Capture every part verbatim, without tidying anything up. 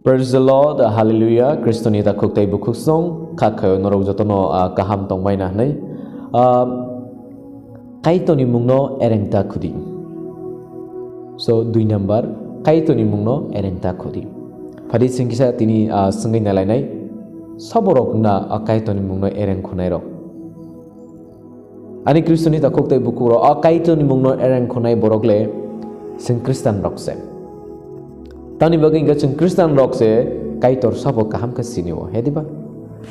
Praise the Lord, hallelujah. Kristoni takhuk tei bukhuk song, kha khayo norok jotono, ah, kaham tongbaina hwnwi. Ah, Kaitorni mungno ereng ta khudi. So, dui number, Kaitorni mungno ereng ta khudi. Phadi singkisa tini, ah, swngwi nalainai, soborok na, ah, Kaitorni mungno ereng khunai rok. Ani Kristoni takhuk tei bukhuk rok, ah, Kaitorni mungno ereng khunai borok le, sing Khristan rok se. Tamni bagwi hwnkhe chwng Khristan rok se Kaitor sabo kaham khe sini o, he diba?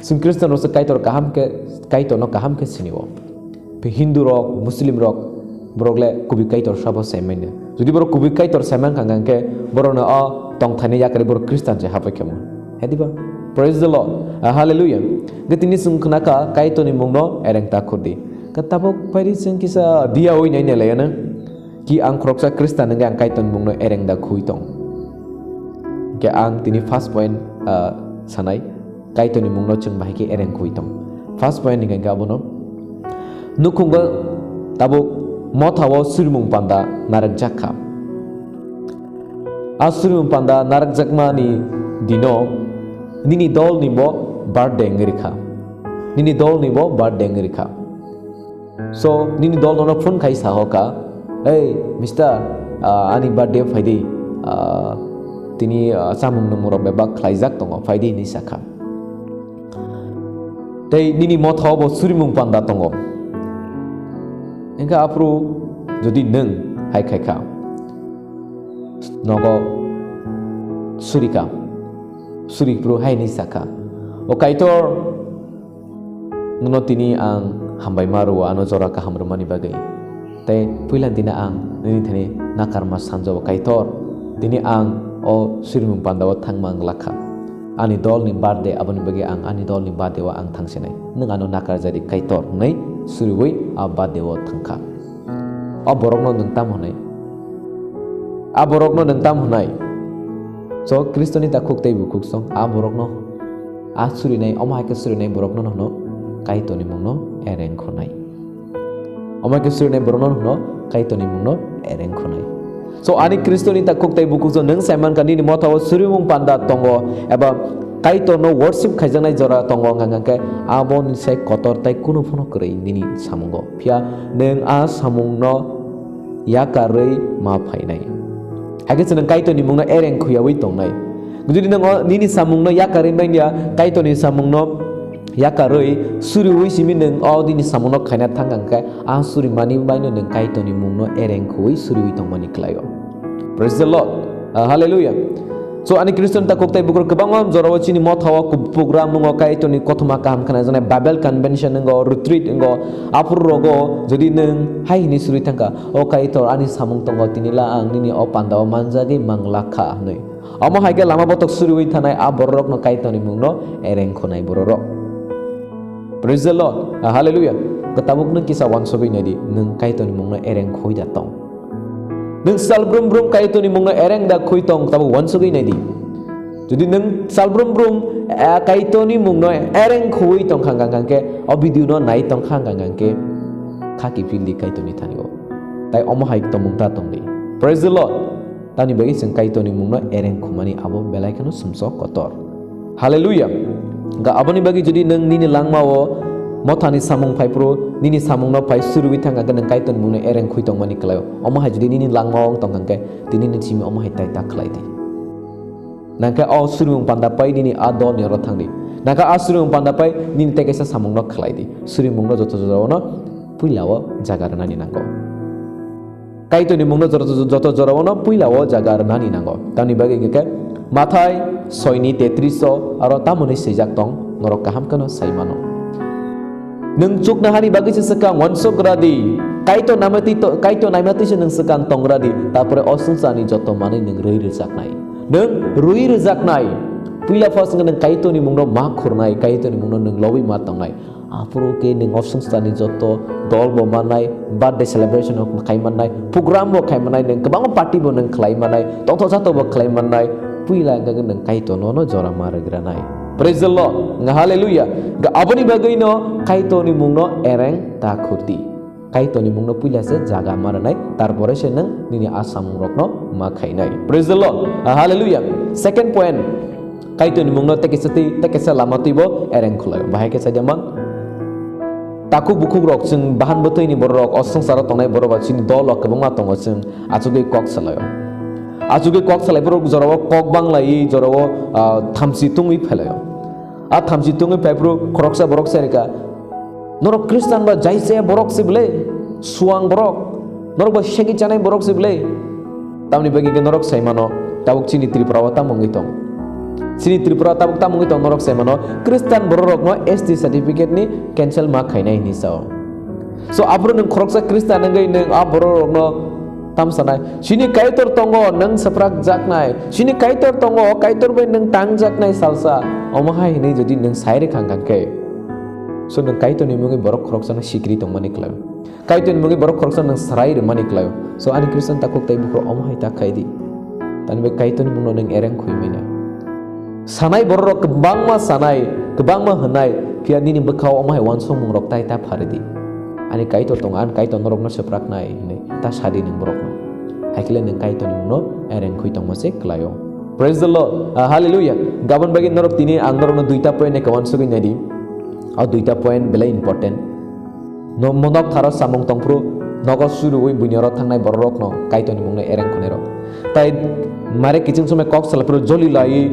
Chwng Khristan rok se Kaitor kaham khe, Kaitorno kaham khe sini o. Hindu rok, Muslim rok, borok le kubui Kaitor sabo sai manya. Jodi borok kubui Kaitor sai mankha hwnkhe borokno o tongthaini yakarwi borok Khristan se habai khe mano. He diba? Praise the Lord. Ah, hallelujah. Hwnkhe tini chwng khna kha Kaitorni mungno ereng ta khudi. Khe tabuk phaidi chwng kisa diya oi nai nai lai ano. Ki ang khoroksa Khristan hwnkhe ang Kaitorni mungno ereng da khui tong? Hwnkhe ang tini first point, ah, sanai, Kaitorni mungno chwng bahai khe ereng khui tong. First point hwnkhe hwnkhe abono, nukhungo tabuk mothao surimung panda narwkjak kha. A surimung panda narwkjakmani dino nini dolni bo birthday wngwi rwkha. Nini dolni bo birthday wngwi rwkha. So, nini dol nono phone khai sahoka, "Hey, mister, ah, ani birthday phaidi, ah, tini, ah, chamung nwngmungrok bebak khlaijak tongo, phaidi," hinwi sakha. Tei nini mothao bo surimung panda tongo. Hwnkhe aphuru jodi nwng hai khaikha, nogo surika, suri phuru hai hinwi sakha, "O Kaitor, nono tini ang hambai ma rwo, ano jora kaham rwmani bagwi. Tei puila dina ang nini thani nakarma sanjao Kaitor, tini ang o surimung pandao thangma wng lakha. Ani dolni birthday, aboni bagwi ang ani dolni birthday o ang thangsinai. Nwng ano nakarjadi Kaitor," hwnwi suriwi a birthday o thangkha. O borokno nwng tamo hwnwi? A borokno nwng tamo hwnwi? So, Khristoni takhuk tei bukhuk song, a borokno, a surinai, omo hai khe surinai borokno hwno Kaitorni mungno ereng khunai. Omo hai khe surinai borokno hwno Kaitorni mungno ereng khunai. So, ani Khristoni takhuk tei bukhuk song, nwng sai mankha nini mothao surimung panda tongo, eba Kaitorno worship khaijaknai jora tongo, hwnkha hwnkhe aboni sai kotor tei kunu phano kwrwi nini samungo. Phiya nwng a samungno yakarwi ma phainai. Hakhe se nwng Kaitorni mungno ereng khuyawi tongnai. Jodi nwng o nini samungno yakarwi manya, Kaitorni samungno yakarwi suriwi simi nwng o nini samungno khaina thang kha, hwnkhe a surimani baino nwng Kaitorni mungno ereng khuwi suriwi tongmani kwlaio. Praise the Lord. Ah, hallelujah. So, ani Khristian takhuk tei bukhuk kwbangma jorao chini mothao kub-, program wngo, Kaitorni kothoma kaham khnajaknai, Bible convention wngo, retreat wngo, aphuru rogo jodi nwng hai hwnwi suri thangkha, "O Kaitor, ani samung tongo, tini la ang nini o pandao manjagwi manglakha," hwnwi. Omo hai khe lama botok suriwi thanai a bororokno Kaitorni mungno ereng khunai bororok. Praise the Lord. Ah, hallelujah. Tabuk nwng kisa wansugwi naidi, nwng Kaitorni mungno ereng khui da tong. Nwng sal brum brum Kaitorni mungno ereng da khui tong, tabuk wansugwi naidi. Jodi nwng sal brum brum, eh, Kaitorni mungno ereng khuwi tong kha, hwnkha hwnkhe, o video no nai tong kha, hwnkha hwnkhe, kha kiphil di Kaitorni thani o. Tai omo hai tongmung ta tong di. Praise the Lord. Tamni bagwi chwng Kaitorni mungno ereng khumani abo belai kheno sumsok kotor. Hallelujah. Ga aboni bagwi jodi nwng nini langmao mothani samung phai phuru, nini samungno phai suriwi thang kha, nwng Kaitorni mungno ereng khui tongmani kwlaio. Omo hai jodi nini langmao wng tong kha, hwnkhe tini nini simi omo hai tai ta khlai di. Nangkhe o surimung panda pai nini a dolni oro thang di. Nangkhe a surimung panda pai nini tei kaisa samungno khlai di. Surimungno joto joto ono puila o jaga rwnani nango. Kaitorni mungno joto, joto jorao no puila o jaga rwnani nango. Tamni bagwi hwnkhe Mathai soi ni tetris o aro tamoni swijak tong, norok kaham kheno sai mano. Nwng chuknohani bagwi se swkang uansuk gra di, Kaitor naimati to-, Kaitor naimatwi se nwng swkang tong gra di, tarpore o swngcharni joto manwi nwng rwi rwjaknai. Nwng rwi rwjaknai. Puila first wngkha nwng Kaitorni mungno ma khurnai, Kaitorni mungno nwng lobwi ma tongnai. Aphuru khe nwng o swngcharni joto dol bo mannai, birthday celebration rok khai mannai, program bo khai mannai, nwng kwbangma party bo nwng khlai mannai, tongthok satok bo khlai mannai, puila hwnkha khe nwng Kaitorno no jora ma rwgranai. Praise the Lord. Hallelujah. Hwnkha aboni bagwi no Kaitorni mungno ereng ta khurdi. Kaitorni mungno puila se jaga ma rwnai, tarpore se nwng nini a samungrokno ma khainai. Praise the Lord. Hallelujah. Second point. Kaitorni mungno tei kisa twi, tei kisa lama twibo ereng khwlaio. Bahai khe saidi man. Takhuk bukhuk rok chwng bahan bwtwini borok rok, o swngcharo tongnai borok rok chini dol rok kwbangma tongo chwng achugwi kok salaio. Achugwi kok salai borok jorao kok banglai jorao, ah, thamchi tungwi phelaio. A thamchi tungwi phaiphuru khoroksa borok sai rwkha, "Norok Khristan ba jai chaya borok se bwle, suang borok, norok ba segwi chanai borok se bwle." Tamni bagwi khe norok sai mano, tabuk chini Tripura o tamo wngwi tong? Chini Tripura o tabuk tamo wngwi tong norok sai mano, Khristan borok rokno S T certificate ni cancel ma khainai hinwi sao. So, aphuru nwng khoroksa Khristan wngwi nwng a borok rokno tam sanai, "Chini Kaitor tongo, nwng swprak jaknai. Chini Kaitor tongo, o Kaitor bai nwng tang jaknai salsa." Omo hai hinwi jodi nwng sai rwkha hwnkhe, so nwng Kaitorni mungwi borok khoroksano sikri tongmani kwlai. Kaitorni mungwi borok khoroksa nwng swrai rwmani kwlaio. So, ani Khristan takhuk tei bukhuk omo hai ta khai di. Tani bai Kaitorni mungno nwng ereng khuimai na. Sanai borok rok kwbangma sanai, kwbangma hwnai, phiya nini bwkhao omo hai uansukmung rok tai ta phari di. Ani Kaitor tongo, ani Kaitor norokno swpraknai hinwi ta sadi nwng borokno. Haikhe le nwng Kaitorni mungno ereng khui tongma se kwlaio. Praise the Lord. Ah, hallelujah. Gabon bagwi norok tini ang norokno duita point ni kwuansugwi nai di. O duita point belai important. No monok tharo samung tongphuru nogo suruwi buini oro thangnai bororokno Kaitorni mungno ereng khwnairok. Tai mare kiching somoi kok salaphuru joli lai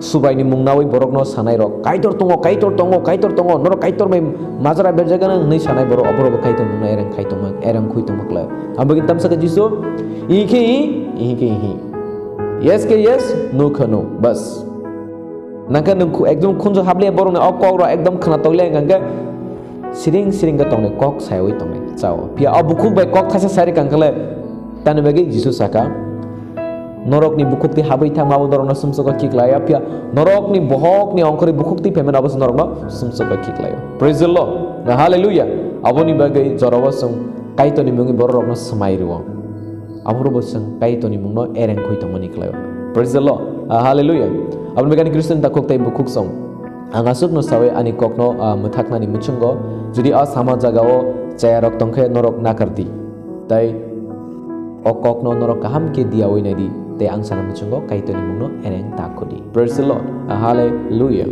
subaini mung nawi borokno sanairok, "Kaitor tongo, Kaitor tongo, Kaitor tongo, norok Kaitor bai majra berjagana," hwnwi sanai borok, oborokbo Kaitor mungno ereng khai tongma, ereng khui tongma kwlai. Aboni tamsa khe Jisu, "Ihi khe ihi, ihi khe ihi. Yes khe yes, no khe no." Bas. Nangkhe nwng khu-, ekdom khunju habliya borokni o kokrok ekdom khwna tokliya hwnkhe siring siring khe tongnai, kok sayawi tongnai, chao. Phiya o bukhuk bai kok thaisa sai rwkha hwnkhe le, tamni bagwi Jisu saka, "Norokni bukhuk twi habwi thangma abo norokno sumsoko khiklaiya, phiya norokni bohokni ongkhorwi bukhuk twi phaimani abo se norokno sumsoko khiklaio." Praise the Lord. Hallelujah. Aboni bagwi jorao chwng Kaitorni mungwi bororokno swmai rwo. Aphuru bo chwng Kaitorni mungno ereng khui tongmani kwlaio. Praise the Lord. Ah, hallelujah. Aboni bagwi ani Khristian takhuk tei bukhuk song. Ang aswkno sawi ani kokno, ah, mwthaknani muchungo, jodi a sama jagao chayarok tongkhe norok nakar di. Tai o kokno norok kaham khe diyawi nai di. Tei ang sana muchungo Kaitorni mungno ereng ta khudi. Praise the Lord. Ah, hallelujah.